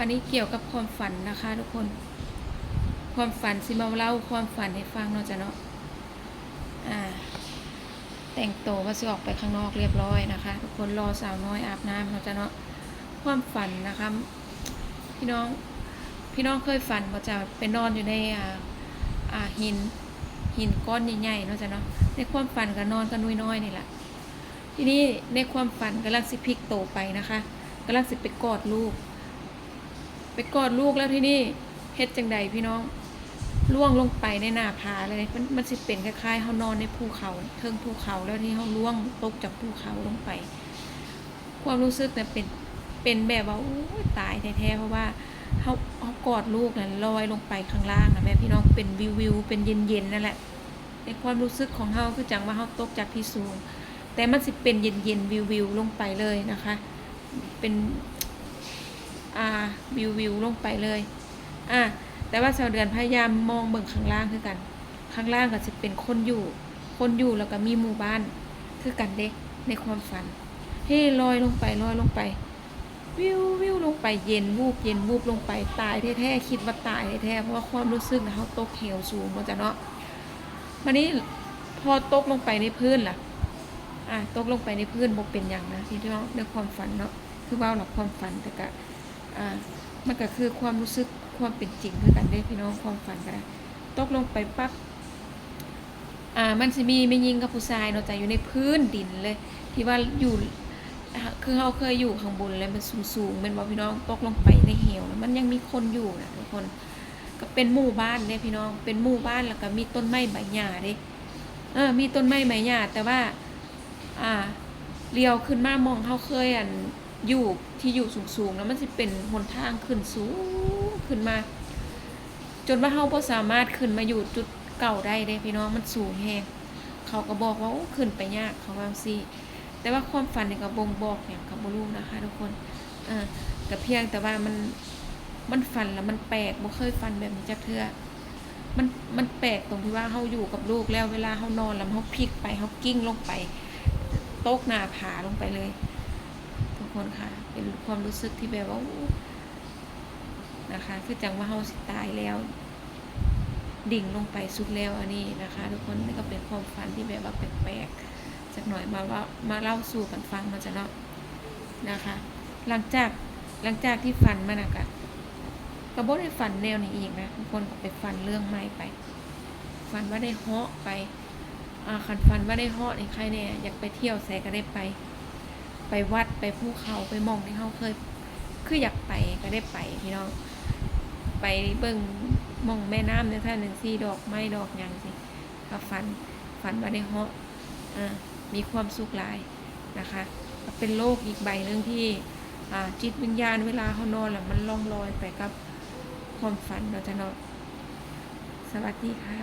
ອັນນີ້ກ່ຽວກັບຄວາມຝັນນະຄະທຸກຄົນ. ຄວາມຝັນ ຊິມາເລົ່າຄວາມຝັນໃຫ້ຟັງເນາະ ເຈົ້າເນາະ. ອາ ແຕ່ງໂຕວ່າຊິອອກໄປຂ້າງນອກຮຽບຮ້ອຍນະຄະທຸກຄົນ, ລໍສາວນ້ອຍອາບນ້ຳເນາະ ເຈົ້າເນາະ. ຄວາມຝັນນະຄະ ພີ່ນ້ອງ ພີ່ນ້ອງເຄີຍຝັນບໍ່ເຈົ້າ ໄປນອນຢູ່ໃນ ອາ ອາ ຫີນ ຫີນກ້ອນໃຫຍ່ໆເນາະ ເຈົ້າເນາະ. ໃນຄວາມຝັນກໍນອນກັບໜຸ່ຍນ້ອຍນີ້ລະ. ທີນີ້ໃນຄວາມຝັນກຳລັງຊິພລິກໂຕໄປນະຄະ, ກຳລັງຊິໄປກອດລູກ ໄປກອດລູກແລ້ວທີນີ້ເຮັດຈັ່ງໃດພີ່ນ້ອງ? ລ່ວງລົງໄປໃນໜ້າຜາເລີຍ. ມັນ ມັນຊິເປັນຄ້າຍໆເຮົານອນໃນພູເຂົາ ເທິງພູເຂົາ ແລ້ວທີ່ເຮົາລ່ວງຕົກຈາກພູເຂົາລົງໄປ. ຄວາມຮູ້ສຶກນະເປັນ ເປັນແບບວ່າ ໂອ້ຍ ຕາຍແທ້ໆ ເພາະວ່າເຮົາ ເຮົາກອດລູກນະ ລອຍລົງໄປຂ້າງລ່າງນະແມ່ພີ່ນ້ອງ, ເປັນວິວໆ ເປັນເຢັນໆ ນັ້ນແຫຼະ. ໃນຄວາມຮູ້ສຶກຂອງເຮົາຄືຈັ່ງວ່າເຮົາຕົກຈາກທີ່ສູງ, ແຕ່ມັນຊິເປັນເຢັນໆ ວິວໆ ລົງໄປເລີຍນະຄະ, ເປັນ ອ່າ ວິວໆ ລົງໄປເລີຍ. ອາ ແຕ່ວ່າສາວເດືອນພະຍາຍາມມອງເບິ່ງຂ້າງລ່າງຄືກັນ, ຂ້າງລ່າງກໍຊິເປັນຄົນຢູ່ ຄົນຢູ່ ແລ້ວກໍມີໝູ່ບ້ານຄືກັນເດ້ ໃນຄວາມຝັນ. ເຮລອຍລົງໄປ ລອຍລົງໄປ ວິວໆ ລົງໄປ ເຢັນວູບ ເຢັນວູບລົງໄປ, ຕາຍແທ້ໆ ຄິດວ່າຕາຍແທ້ໆ ເພາະວ່າຄວາມຮູ້ສຶກນະ ເຮົາຕົກເຫວສູງເນາະ ເຈົ້າເນາະ. ບາດນີ້ພໍຕົກລົງໄປໃນພື້ນລະ ອາ ຕົກລົງໄປໃນພື້ນບໍ່ເປັນຫຍັງນະ ທີ່ເຮົາ ໃນຄວາມຝັນເນາະ, ຄືເວົ້າລະຄວາມຝັນ ແຕ່ກະ ອາ ມັນກະຄືຄວາມຮູ້ສຶກ ຄວາມເປັນຈິງຄືກັນເດ້ພີ່ນ້ອງ. ຄວາມຝັນກະໄດ້ ຕົກລົງໄປປັບ ອາ ມັນຊິມີແມ່ຍິງກັບຜູ້ຊາຍເນາະ ຈະຢູ່ໃນພື້ນດິນເລີຍ ທີ່ວ່າຢູ່ ຄືເຮົາເຄີຍຢູ່ຂ້າງບົນແລ້ວມັນສູງໆ ແມ່ນບໍ່ພີ່ນ້ອງ? ຕົກລົງໄປໃນເຫວ ມັນຍັງມີຄົນຢູ່ນະທຸກຄົນ. ກໍເປັນໝູ່ບ້ານເດ້ພີ່ນ້ອງ, ເປັນໝູ່ບ້ານ ແລ້ວກໍມີຕົ້ນໄມ້ໃບຫຍ້າເດ້ ເອີ ມີຕົ້ນໄມ້ໃບຫຍ້າ ແຕ່ວ່າ ອ່າ ຫຼຽວຂຶ້ນມາໝ່ອງເຮົາເຄີຍ ອັນ ຢູ່ ທີ່ຢູ່ສູງໆນະ ມັນຊິເປັນຫົນທາງຂຶ້ນສູງຂຶ້ນມາ ຈົນວ່າເຮົາບໍ່ສາມາດຂຶ້ນມາຢູ່ຈຸດເກົ່າໄດ້ເດ້ພີ່ນ້ອງ, ມັນສູງແຮງ. ເຂົາກໍບອກວ່າ ໂອ້ ຂຶ້ນໄປຍາກ ເຂົາວ່າຈັ່ງຊີ້. ແຕ່ວ່າຄວາມຝັນນີ້ກໍບົ່ງບອກຫຍັງກໍບໍ່ຮູ້ນະຄະທຸກຄົນ. ເອີ ກໍພຽງແຕ່ວ່າມັນ ມັນຝັນແລ້ວມັນແປກ, ບໍ່ເຄີຍຝັນແບບນີ້ຈັກເທື່ອ. ມັນ ມັນແປກຕົງທີ່ວ່າເຮົາຢູ່ກັບລູກແລ້ວ ເວລາເຮົານອນແລ້ວເຮົາພລິກໄປ ເຮົາກິ້ງລົງໄປ ຕົກໜ້າຜາລົງໄປເລີຍ ທຸກຄົນຄະ. ເປັນຄວາມຮູ້ສຶກທີ່ແບບວ່າ ໂອ້ ນະຄະ ຄືຈັ່ງວ່າເຮົາຊິຕາຍແລ້ວ ດິ່ງລົງໄປສຸດແລ້ວ ອັນນີ້ນະຄະທຸກຄົນ. ນີ້ກໍເປັນຄວາມຝັນທີ່ແບບວ່າແປກໆ ຈັກໜ້ອຍ ມາເວົ້າ ມາເລົ່າສູ່ກັນຟັງເນາະ ເຈົ້າເນາະ ນະຄະ. ຫຼັງຈາກ ຫຼັງຈາກທີ່ຝັນມານະ ກະ ກໍບໍ່ໄດ້ຝັນແນວນີ້ອີກນະ ທຸກຄົນ, ກໍໄປຝັນເລື່ອງໃໝ່ໄປ ຝັນວ່າໄດ້ເຫາະໄປ. ອາ ຄັນຝັນວ່າໄດ້ເຫາະນີ້ໄຄແດ່, ຢາກໄປທ່ຽວໃສກໍໄດ້ໄປ ໄປວັດ ໄປພູເຂົາ ໄປໝ່ອງທີ່ເຮົາເຄີຍ ຄືຢາກໄປກໍໄດ້ໄປພີ່ນ້ອງ, ໄປເບິ່ງໝ່ອງແມ່ນ້ຳຈັ່ງຊັ້ນຈັ່ງຊີ້ ດອກໄມ້ດອກຫຍັງຊີ້ ກໍຝັນ ຝັນວ່າໄດ້ເຫາະ ອາ ມີຄວາມສຸກຫຼາຍນະຄະ. ກໍເປັນໂລກອີກໃບໜຶ່ງທີ່ ອາ ຈິດວິນຍານເວລາເຮົານອນແລ້ວ ມັນລ່ອງລອຍໄປກັບຄວາມຝັນເນາະ ເຈົ້າເນາະ. ສະຫວັດດີຄ່ະ.